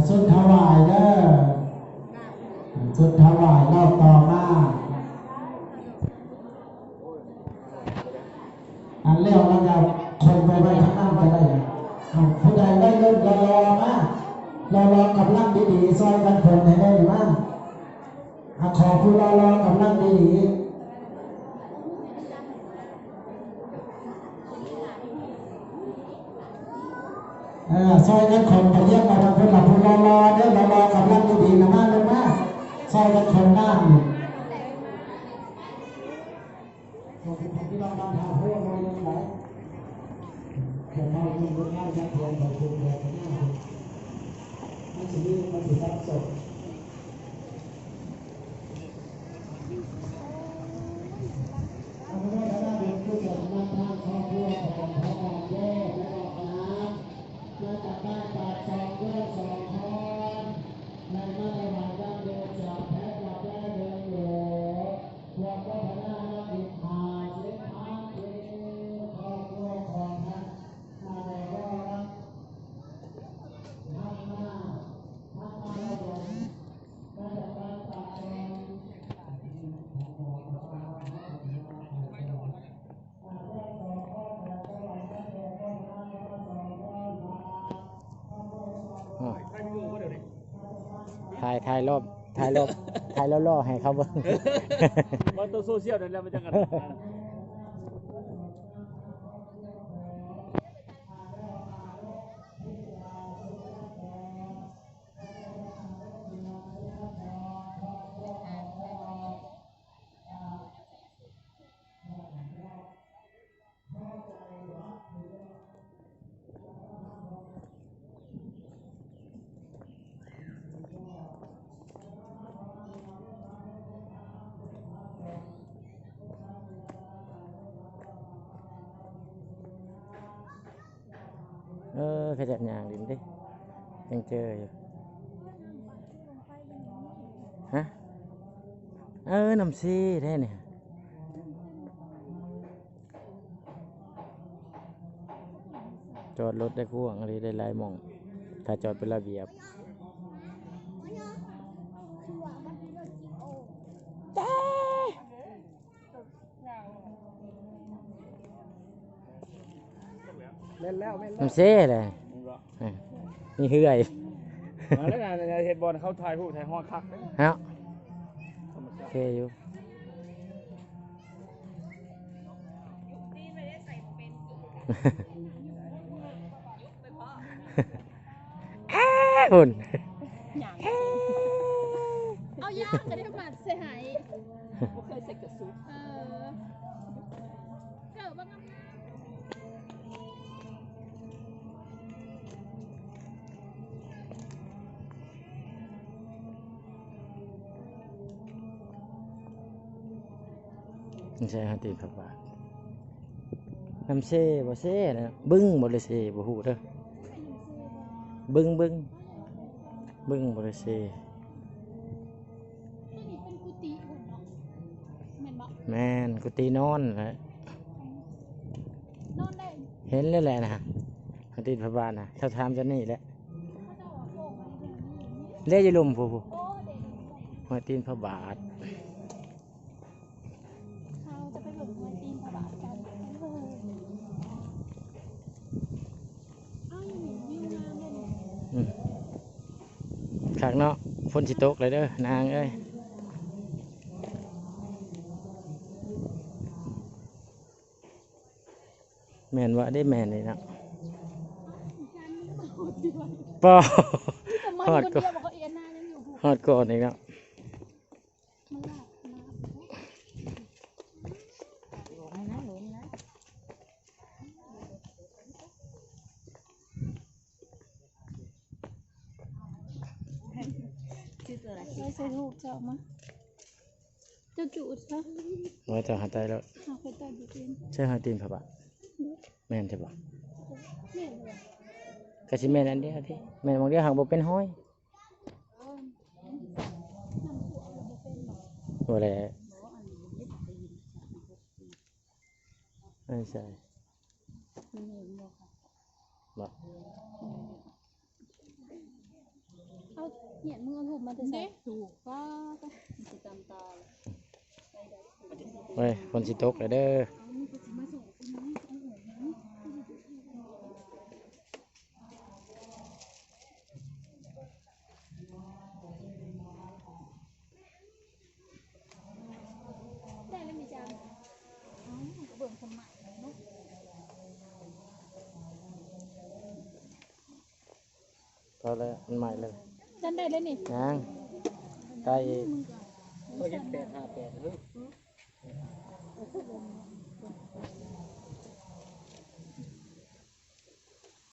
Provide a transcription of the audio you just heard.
ຊຸດຖະຫວາຍເດີ ຊຸດຖະຫວາຍ ລອບຕໍ່ມາ ອັນແລ້ວລະກະຂົນໄປໄວ້ທາງນັ້ນກະໄດ້ ເອົາ ຜູ້ໃດໄດ້ລົດຫຼໍ່ໆມາ ຫຼໍ່ໆກຳລັງດີໆ ຊ່ອຍກັນຂົນໃຫ້ແດ່ມາ ອາ ຂໍຜູ້ຫຼໍ່ໆກຳລັງດີໆ ເອີ ຊ່ອຍກັນຂົນໄປລຽນມາທາງພຸ້ນລະ ຜູ້ຫຼໍ່ໆເດີ ຫຼໍ່ໆກຳລັງດີໆນະ ມາລົງມາ ຊ່ອຍກັນຂົນນ້ຳນີ້. ມາຈາກບ້ານປາກຊ່ອງເດີ ສອງຄົນ ໄດ້ມາຖວາຍນ້ຳດື່ມຈາກແພະກາແຟເດີໂດ ເພື່ອໂພຊະນານ້ຳອີກຫ້າສິບພັນກີບ ຄອບຄົວຂອງທ່ານ ນາຍກ ທຳມາ ທຳມາລະດົນ ມາຈາກບ້ານປາກຊ່ອງ. ຖ່າຍ ຖ່າຍລອບ ຖ່າຍລອບ ຖ່າຍຫຼໍ່ໆໃຫ້ເຂົາເບິ່ງ ວ່າໂຕໂຊຊຽວນັ້ນແຫຼະ ມັນຈັ່ງກັນ. ເອີ ຂະຫຍັນຍ່າງຫຼິ້ນເດ້ ຍັງເຈີຢູ່ ຮະ ເອີ ນ້ຳເຊເດ້ນີ້. ຈອດລົດໄດ້ກວ້າງອີ່ຫຼີ ໄດ້ຫຼາຍໝ່ອງ ຖ້າຈອດເປັນລະບຽບ. ແມ່ນແລ້ວ ແມ່ນແລ້ວ ນ້ຳເຊແຫຼະ ເອີ ມີເຮືອຍ ມາແລ້ວນະ ເຮັດບ່ອນເຂົາຖ່າຍຮູບຖ່າຍຮອດຄັກເດ້ ເນາະ ໂອເຄຢູ່. ພຸ້ນ ເອົາຢາງກະໄດ້ມັດໃສ່ໃຫ້ ບໍ່ເຄີຍໃສ່ກະສຸກ ເອີ ເກີບວ່າງາມ. ໃສ່ຫາຕີນພະບາດ ນ້ຳເຊບໍ່ເຊນະ ບຶງບໍ່ໄດ້ເຊ ບໍ່ຮູ້ເດີ ບຶງ ບຶງ ບຶງບໍ່ໄດ້ເຊ. ຕົວນີ້ເປັນກຸຕິເພິ່ນເນາະ ແມ່ນບໍ່? ແມ່ນ ກຸຕິນອນແຫຼະ ນອນໄດ້ ເຫັນແລ້ວແຫຼະນະ ຫາຕີນພະບາດນະ ຖ້າຖາມຈາກນີ້ແຫຼະ ເຂົາເຈົ້າວ່າໂກງໄວ້ເດີ ເດ້ຢູ່ລຸ່ມພຸ້ນ ໂອ້ ເດ້ຢູ່ລຸ່ມ ຫາຕີນພະບາດ. ເຮົາຈະໄປເບິ່ງຮອຍຕີນພະບາດກັນ ເອີ ອ້າວ ຢູ່ນີ້ວິວງາມເດ້ນີ້ ອືມ ຄັກເນາະ ຝົນຊິຕົກແລ້ວເດີນາງເອີຍ. ແມ່ນວ່າເດ້ ແມ່ນນີ້ເນາະ ປາ ຮອດກ່ອນ ຮອດກ່ອນອີກເນາະ. ເຈົ້າໃສ່ຮູບເຈົ້າມາ ເຈົ້າຈູດຊະ ວ່າເຈົ້າຫາໄຕແລ້ວ ເອົາໄປໄຕບໍ່ເປັນ ໃສ່ຫອຍຕີນພະບາດ ແມ່ນໃຊ່ບໍ່? ແມ່ນບໍ່? ກະຊິແມ່ນອັນດຽວຕິ ແມ່ນໝ່ອງດຽວຫາກບໍ່ເປັນຮອຍ. ບໍ່ແຫຼະ ໃສ່ ບໍ່ ຮຽນມຶງເອົາຮູບມາແຕ່ໃສ? ເດ້ ຖືກ ປ້າດ ມັນຊິຕຳຕາ. ເວີຍ ຝົນຊິຕົກແລ້ວເດີ. ໄດ້ແລ້ວແມ່ຈານ. ເອົ້າ ກໍເບິ່ງຄົນໃໝ່ເນາະ. ພໍແລ້ວ ມັນໃໝ່ແລ້ວ. ຈານໄດ້ແລ້ວນີ້. ຍັງ ໄດ້ອີກ. ກໍເຮັດແປດຫ້າແປດເນາະ.